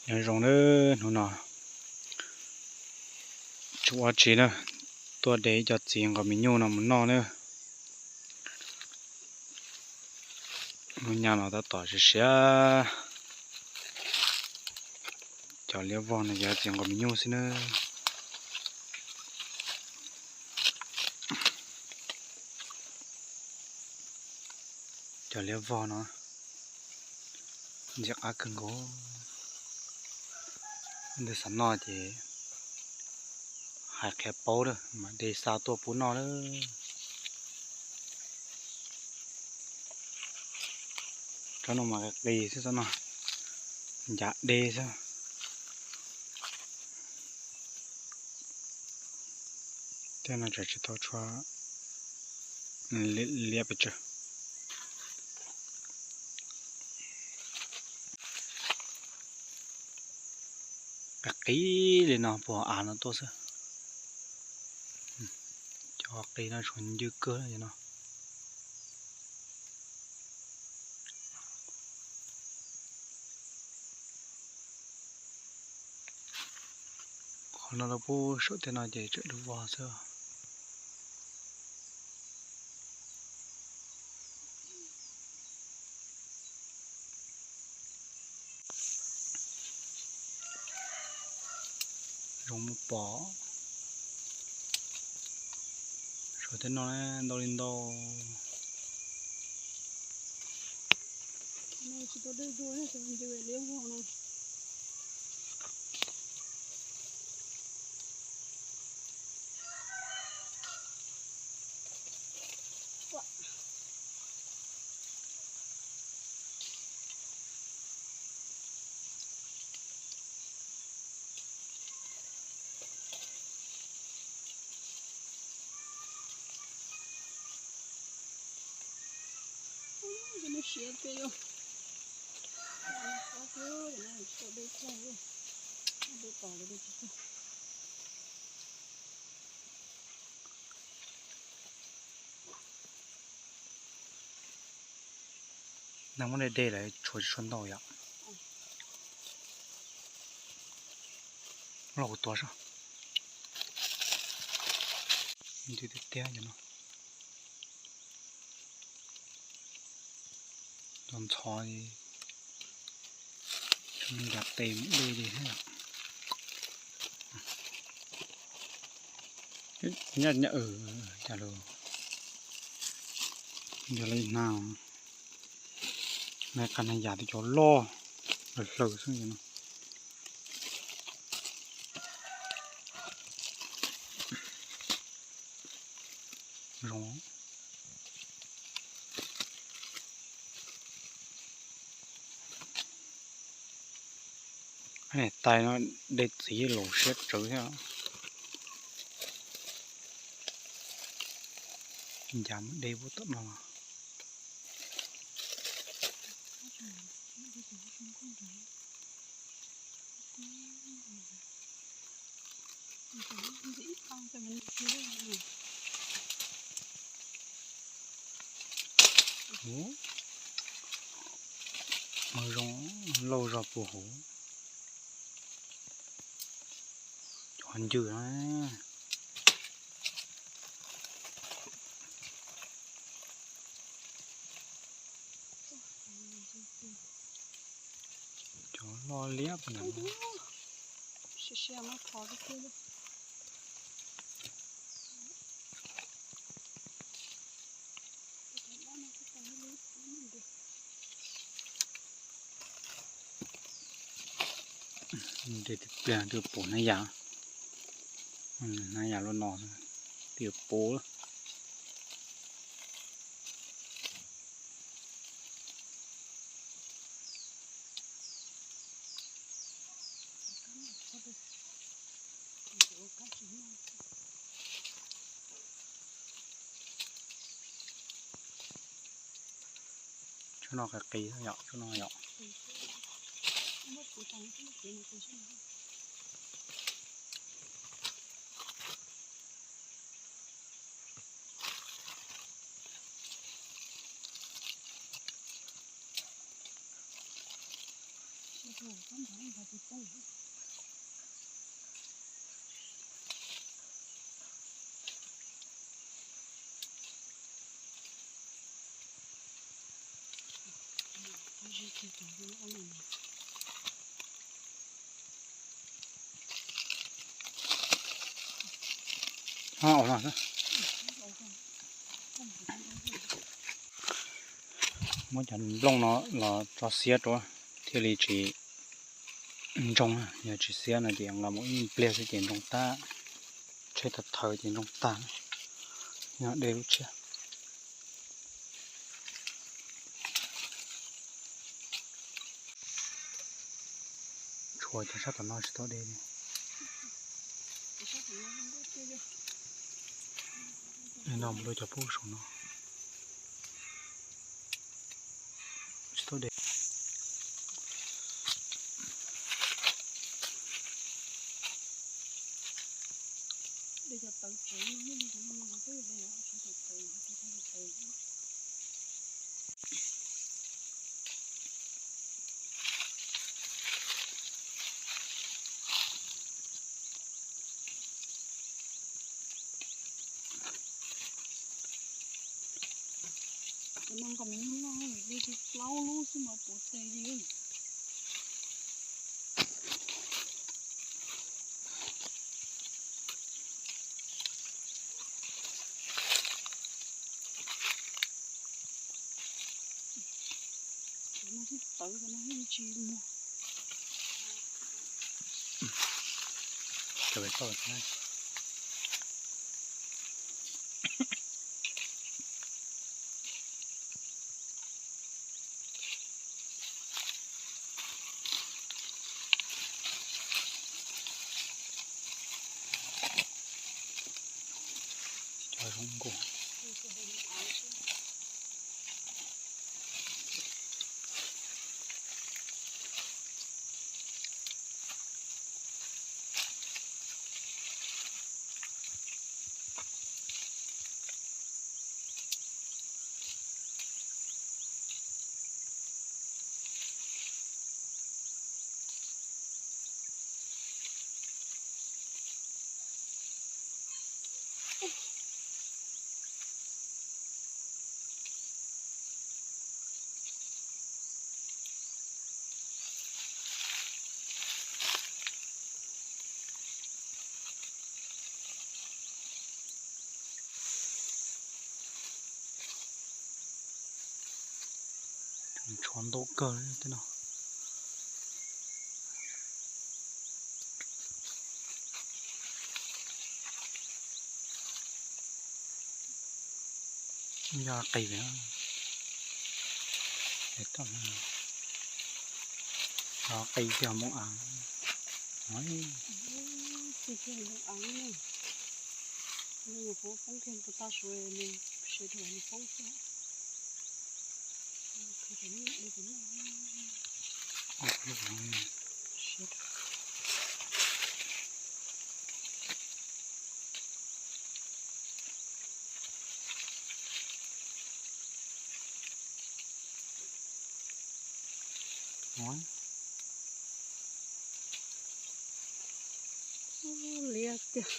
Nyob zoo nawb, hnub no tsis ua tsi na, tuaj de cov txiv nqos mis nyuj no mus noj na. Lub nyab no tab tom siav siav. Cov liab vog no yog txiv nqos mis nyuj xwb na. Cov liab vog no ntxim qab kawg nkaus. Leej twg xav noj ces hais qhia paub lawm mas de xa tuaj pub noj lawm. Tsob no mas qis qis xwb, tsob no ncav de xwb. Tej no tseem tsis tau tshua liam pes tsawg. Qis qis li no puag av no tuaj xwb. Cov qis no tshuav ncw kawg li no. Qhov no rau pub saum tej no ces tseem dub vog xwb. Zoo mus pom. Suav tej no ntau li ntau. Neeg muab de de lawm tshuav tsis tshua ntau yom. Los kuv tuav saib. Ntws tiag tiag cov no. Cov ntxhov li, ncav tes mus de li thiab. Nyaj nyaj, cas lawm, yog li na, nais qas nais yam tej cov loj los hlaws xwb no. Zoo. Tais no de txiv laus siab tsawv thiab. Ncav mus de pub tom no. Ub, zoo, lauj zog puag hauv. Cov ncw na. Cov loj liab puag nram no. Nres tiag pliag twb pom hnab yam, hnab yam luaj no twb yuav pom. Tsob no qis qis yom, tsob no yom. Muab cov nplooj no los tso xiab rau thiaj li tsis ntsoog, yog tsis xiab no ces nqa mus ib pliag xwb ces ntsoog tag, tsheb thaum thawv ces ntsoog tag, yog dej lub tshiab. Tshuav cov sab tom no tsis tau dej li. No mus rau cov pub saum no tsis tau dej. Kuv no nkaus me nyuam loj li, dej plaub lub xwb mas puv tes li. Cov no thiaj tawv, cov no thiaj tsis muag. Cov zoo nkauj. Tshuav ntau kawg li tej no. Yog qis li, qis tiag moo av. Poob kiag tus tag su, sawv daws nws poob xwb. Liab tiag.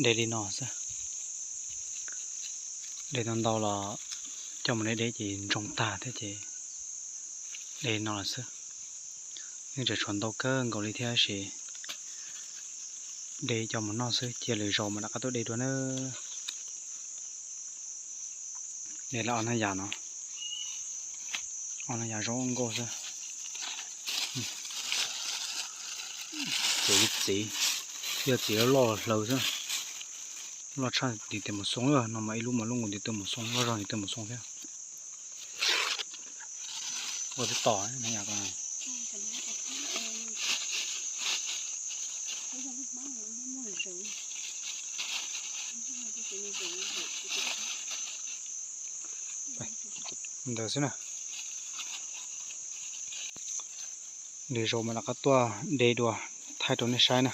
De li no xwb. De ntau ntau los coj mus de deb ces ntsoog tag thiab ces de li no los xwb. Yeej tseem tshuav ntau kawg nkaus li thiab tab sis de coj mus noj xwb, cia lwm zaus mam rov qab tuaj de dua nawb. De lawm ob nab yas no, ob nab yas zoo nkauj xwb. Ces ib txiv, yog txiv loj loj hlaws xwb, loj tshaj ntiv tes mus xoo, no mas ib lub mas lub nkaus ntiv tes mus xoo, loj zog ntiv tes mus xoo thiab. Ua twb tom nab yas ko. Ntawd xwb na. Lwm zaus mam rov qab tuaj de dua thaij rau nej saib na.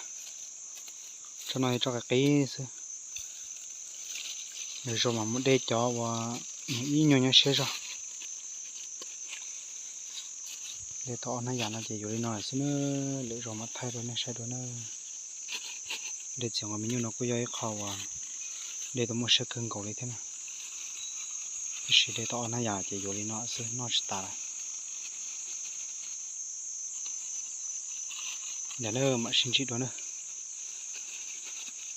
Tsob no yog tsob qis qis xwb. Lwm zaus mam mus de cov uas ib nyuag nyob siab zog. De tau ob hnab yam no ces yuav li no lawm xwb na. Lwm zaus mam thaij rau nej saib dua na. De txiv nqos me nyuj no kuj yog ib qho uas de tau muaj siab kawg nkaus li thiab na. Tab sis de tau ob hnab yam ces yuav li no xwb, noj tsis tas lawm. Ntawm na mam sib ntsib dua na.